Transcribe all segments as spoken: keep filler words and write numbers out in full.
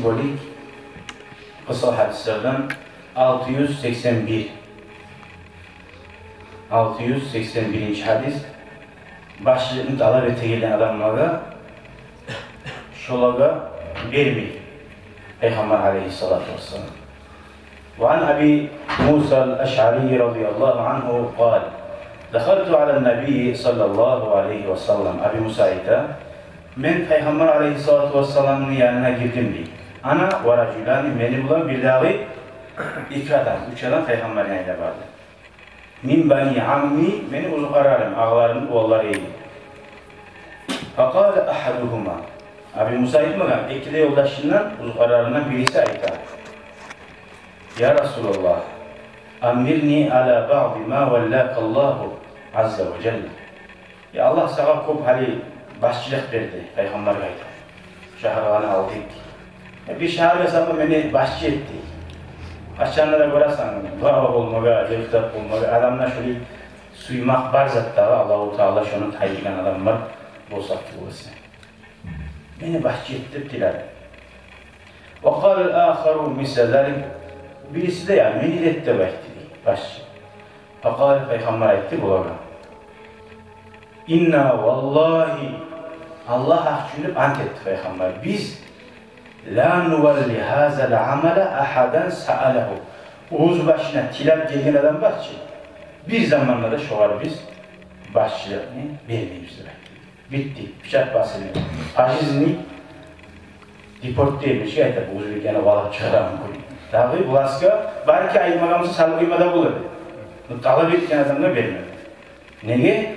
Бёлюк, къысгъа гьадислерден алты юз сексен бир. Алты юз сексен биринчи гьадис. Башчылыкъны талап этеген адамлагъа, шолагъа бермей Пайхаммар алейгьиссалату вассалам. وعن أبي موسى الأشعري رضي الله عنه قال: دخلت على النبي صلى الله عليه وسلم. Аби Муса айта: «Мен Пайхаммар алейгьиссалату вассаламны янына гирдим», — дей. «أنا ورجلان», мени булан бирдагъы эки адам, уьч адам Пайхаммарны янына барды. «من بني عمي», мени узукъарларым, агъаларымны уланлары эди. فقال أحدهما. Аби Муса айтмагъан, эки де ёлдашындан, узукъарларындан бириси айта: «يا رسول الله، أمرني على بعض ما ولاك الله عز وجل». «Я Аллагь сагъа кёп гьали башчылыкъ берди», — Пайхаммаргъа айта. «Шагьарланы алдыкъ. Э, бир шагьаргъа сама мени башчы эт», — дей. Къачан да гёресен, глава болмагъа, депутат болмагъа, адамда шолай сюймек бар затда, Аллагьу Таала шону тайдыргъан адамлар болса тюгюл эсе. «Мени башчы эт», — деп тиледи. وقال الآخر مثل ذلك. Бириси де: «Я, мени де эт», — деп айтды, дей, башчы. فقال, Пайхаммар айтды булагъа: «إنا والله», Аллагь гьакъ учун деп ант этди Пайхаммар, «биз لا نولي هذا العمل أحدا سأله». Оьз башына тилеп гелген адам бар чы, бир заманда да шогъар биз башчылыкъны бермейбиз деп айтды. Битди, печать басылды. Пожизненный депорт деймишге, айтып, оьзю яна валап чыгъара мюмкюн. Дагъы властгъа, балики, айтмагъан буса, салып къойма да бола эди. Но талап этген адамгъа бермеди. Неге?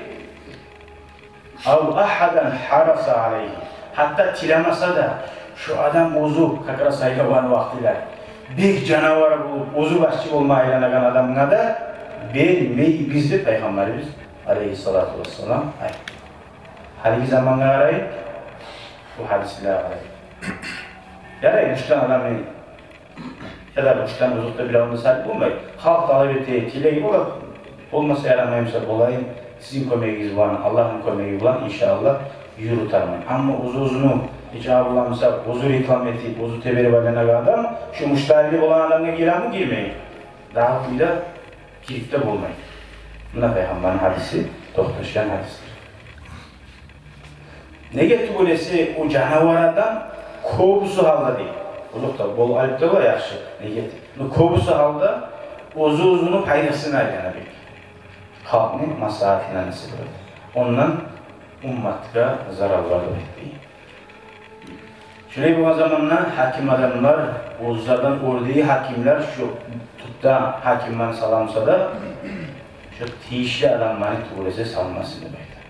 أو أحدا حرص عليه. Гьатта тилемесе де, шо адам оьзю, как раз сайлавгъан вакътилер, бек жанавар болуп, оьзю башчы болма айланагъан адамгъа да бермейбиз деп Пайхаммарыбыз алейгьиссалату вассалам айтды. Гьалиги замангъа къарайыкъ, бу гьадислеге къарайыкъ. Ярай, муштан адамны, я да муштан узукъда бир адамны салып болмай. Халкъ талап эте, тилей бола, болмаса, ярамаймыса, болайын, сизин кёмегигиз булан, Аллагьны кёмеги булан, иншааллагь, юрютермен. Амма оьз-оьзюню ичи абуламыса, оьзю реклама этип, оьзю теберип айланагъан адам, шо муштарили болгъан адамгъа гиреми, гирмейми? Дагъы кюйде гирип де болмай. Муна Пайхаммарны гьадиси, токъташгъан гьадисдир. Неге тюгюл эсе, о жанавар адам кёбюсю гьалда, дей. Узукъда болуп алып да бола, яхшы, неге де. Но кёбюсю гьалда оьзю-оьзюню пайдасына айлана бек. Халкъны маслагьатына несип эте. Ондан умматгъа зарал бар деп айтды. Шолай болгъан заманда гьаким адамлар, оьзлерден оьрдеги гьакимлер, шо тюпде гьакимлени саламыса да, шо тийишли адамланы тюгюл эсе салмасын деп айта.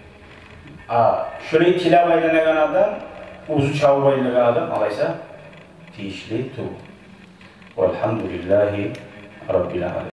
А шолай тилеп айланагъан адам, оьзю чабып айланагъан адам, алайса тийишли тюгюл. والحمد لله رب العالمين.